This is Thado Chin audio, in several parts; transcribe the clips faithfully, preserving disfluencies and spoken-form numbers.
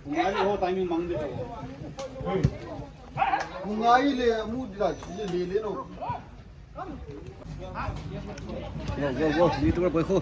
Ngai ho timing mang de. Ngai le mu de la le le no. Yo, yo, yo, YouTuber boy ko.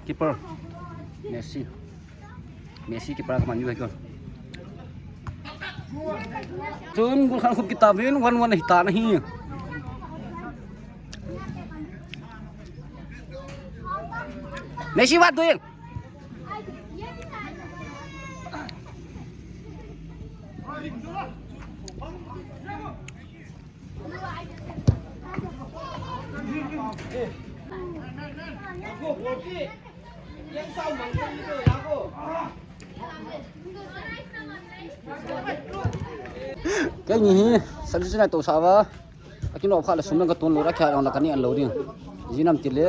Keeper. Messi. Messi keeper ka man yu hai ko. Tun gol khan khup kita vin one one hita nahi. Messi, what doing? Keini hi substitute natohsah uva. Akinop kha le sum lang katon lou, akhel jong le kaneh lou ding. Ijeh inem itile,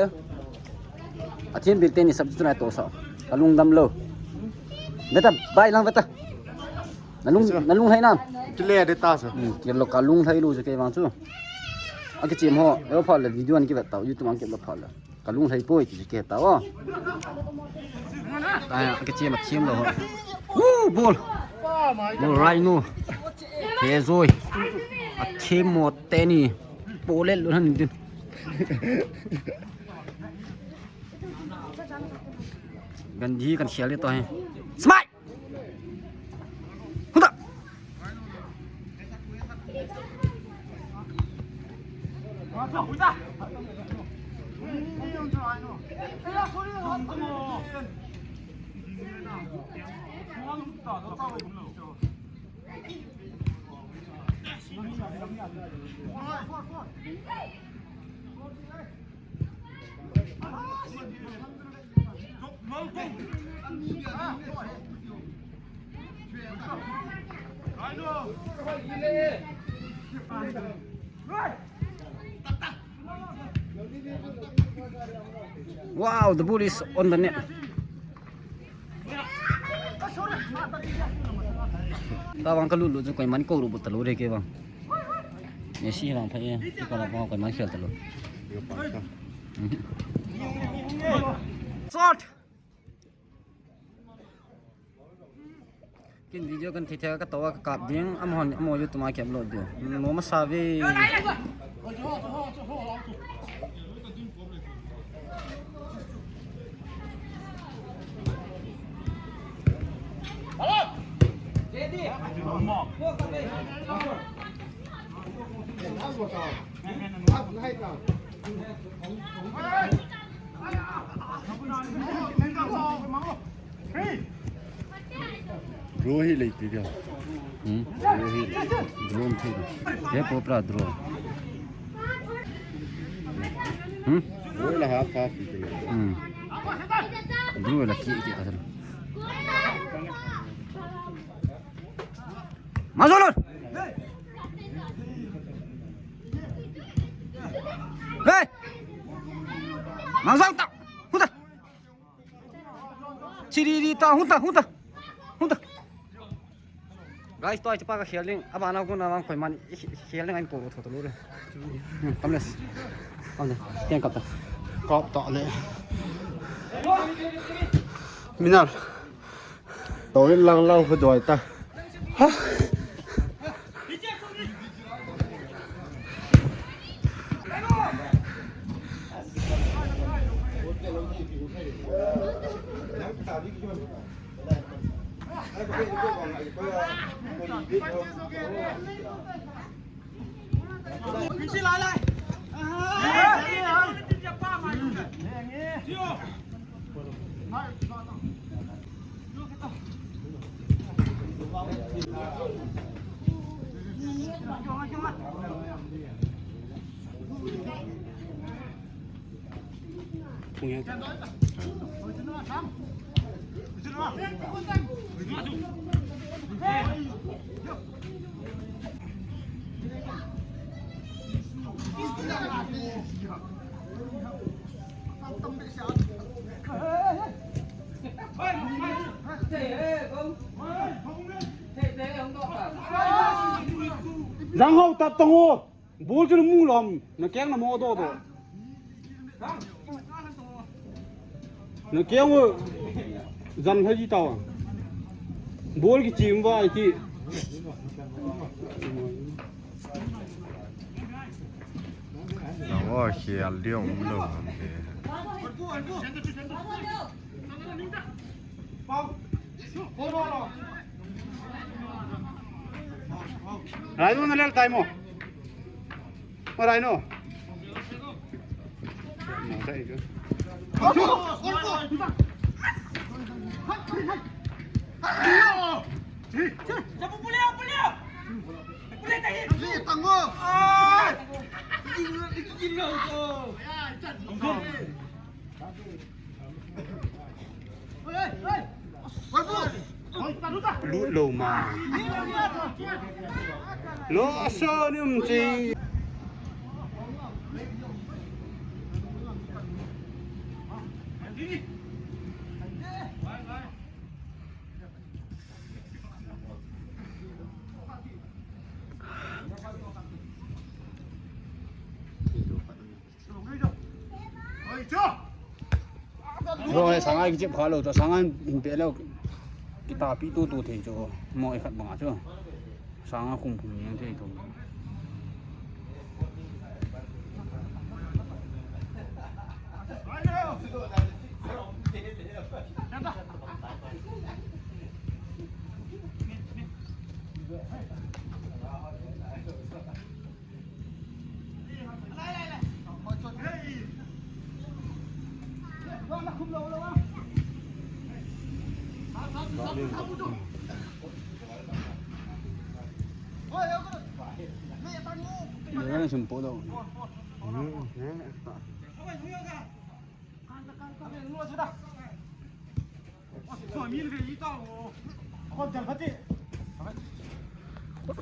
athem bil teni substitute natohsah. Kalung damlou. Beta, bai lang beta. Nalung, nalung lhai nam? Kile de ta sa. Hmm, kile kalung lhai lou chu kei vang chu. Akichem ho, eipha le video a kivet tau, YouTube a kiupload pha le. Kalung lhai poi ti chu kei tao. Aya, akichem, achem lou ho. Woo, ball. Ball, Rhino. Hejoi. Achem mo teni. Ball le lou han din. Gandhi kan khel le to he. Smile. Huda. Wow, the ball is on the net. Tabang kalut lut chu koiman kou ru bu talou re kei vang. Messi vang phai e, keeper vang koiman khel talou. Shot. Ken video kan thei thei a katoh a kakap ding, amahon, amaho YouTube a kiupload diu. Nom asa ve. Draw hi lei ti dia. Hmm? Draw hi. Draw thi. He po pra draw. Hmm? Draw la ha fa fi ti. Hmm. Draw la ki ki ka. Mazolon. Hey! Mazal ta. Huda. Chiri ri ta, huda, huda. Huda. Guys, toi chapa ka khel ding. Abana ko na vang koiman khel ding ahin kou tho tho lou re. Kamles. Kamles. Ken kap ta. Kap ta le. Minal. Tawin lang lang khu doi ta. Ha. Jang ho, tap tang o. Ball chu na mu lom, na keng na mo do do. Na keng u jan hai ji tao. Ball ki chim va ai ti. Na o, khel diu um lo ham ke. Rai nu na lel tai mo. Alright, no. Lut lou ma. Lo so ni um chi. Ro he, sanga kichep kha lou chu, sanga hin pe lou. Kita pi tu tu thei chu, mo e khat banga chu. Sanga khum khum ni thei tu.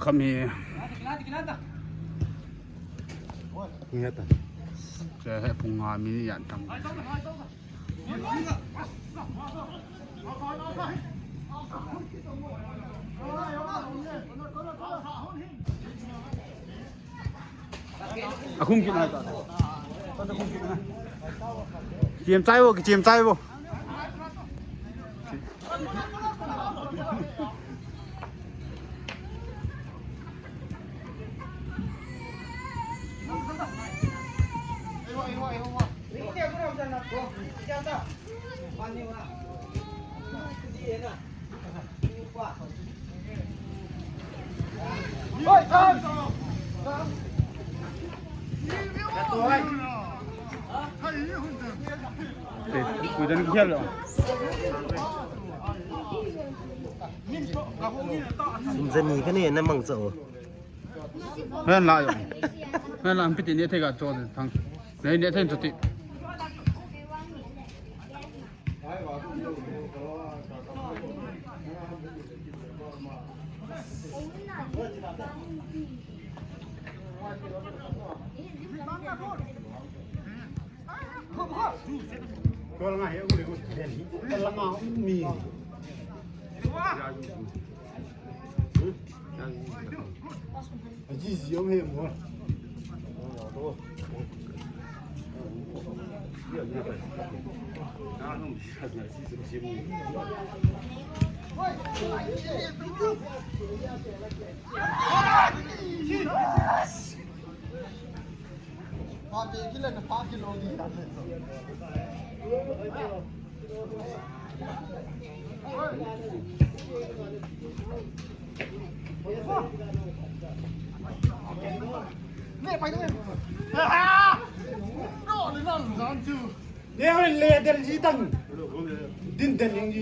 Kham hi. Nge ta. Che he phung nga mi yan tang. Akhum kit na ta. Kichim chai vo, kichim chai vo. Jani ka ne na mang chau. Hoi an la jong. Hoi an la, an pi ti ne thei ga cho de thang. Nei ne thei cho ti. Ko la nga he u le ko den hi. Ko la nga mi. Neo le del ji tang. Din del ling ji.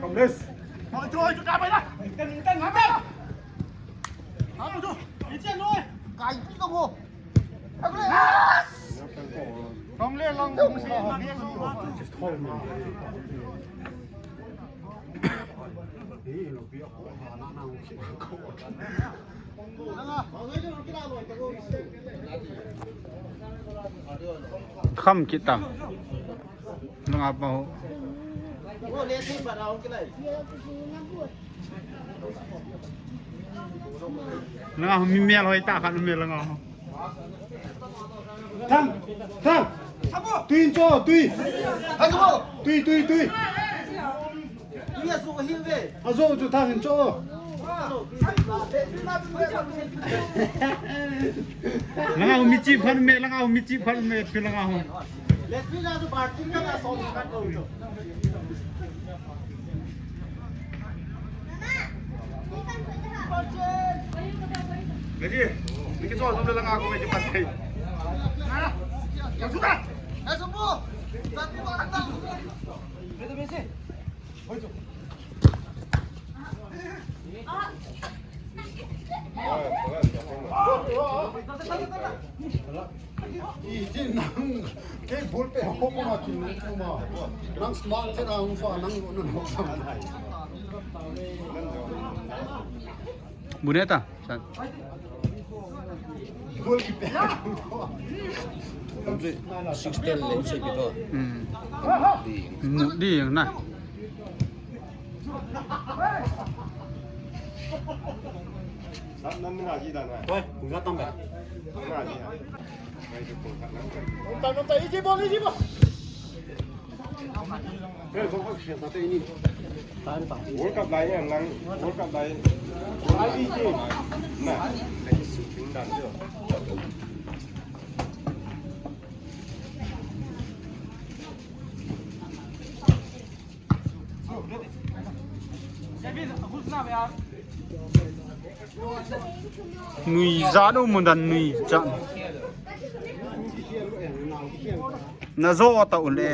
Come, let's. Kham kit ta. Nang apa ho? Nang mi mel hoi ta khan mi langa ho. Thang, thang. Tui cho, tui. Tui, tui, tui. Ajo chu thang cho. Langa ho mi chi phan me, langa ho mi chi phan me, pi langa ho. Gaji, ni ki chol tum le langa ko gaji pat kai. Buneta, san. Six ten le six bito. Hmm. Di. Mu di na. Sat nan na ji da na. Oi, ku ga tam ba. Na ji. Oi, ku ko sat nan. Tam, tam, tam, iji bol, iji bol. World Cup lai ngang, World Cup lai. Na. Nui ja do mun dan nui ja. Na jo ta ule.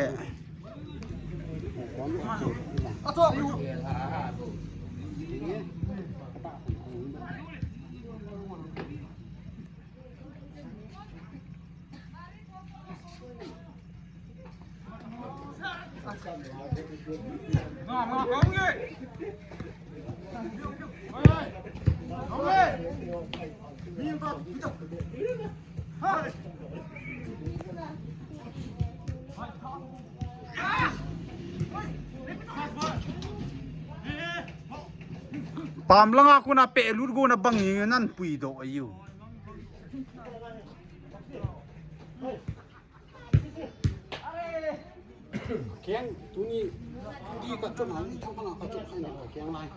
Pam langa kona pe lut go na bang ni nan pui do ayu. Keng, tuni, tuni ka chon ang, thang kana ka chon khai na keng lai.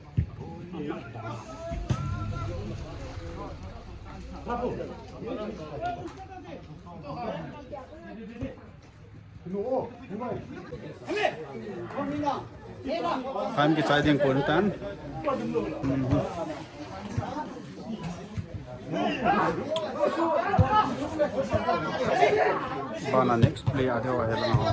Time kichai ding kon tan. Mhm. Bana next play a deu a helang ho.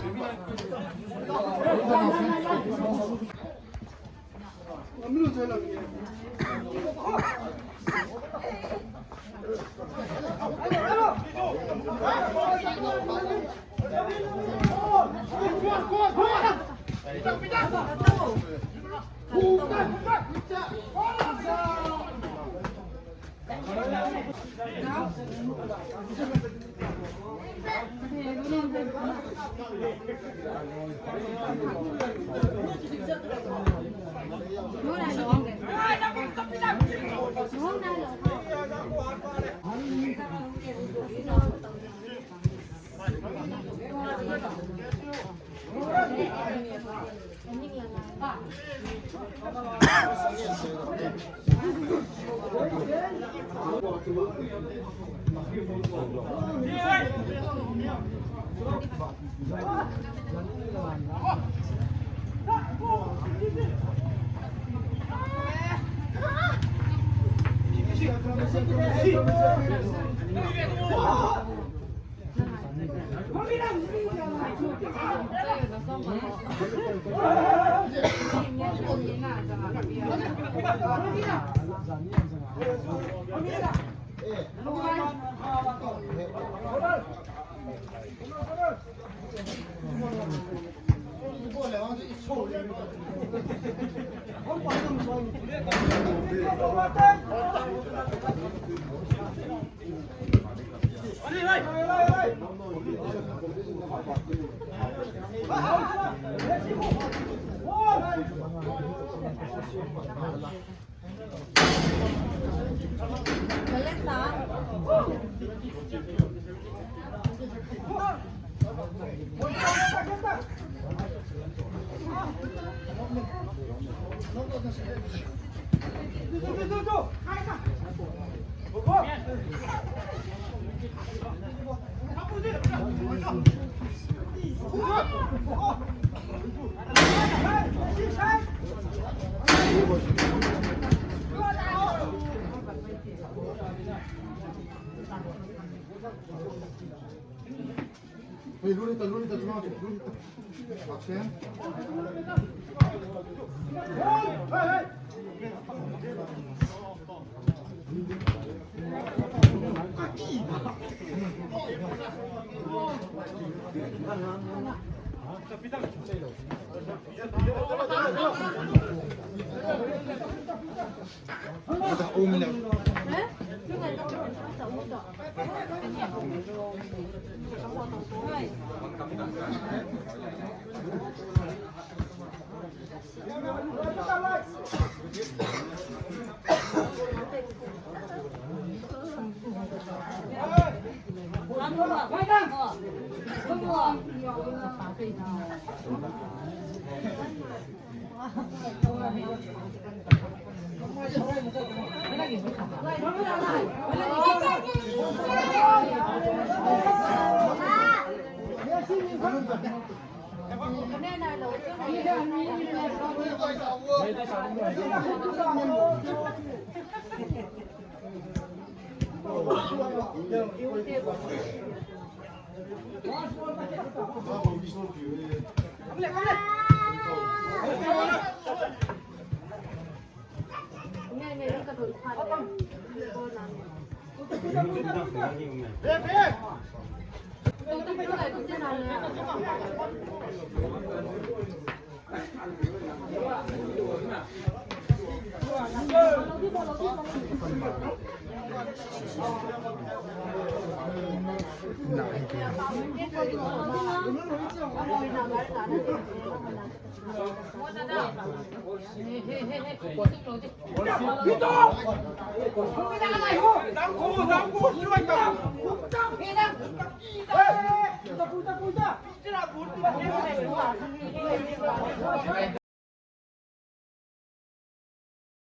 Hey, Lolita, Lolita, come out, Lolita. Action.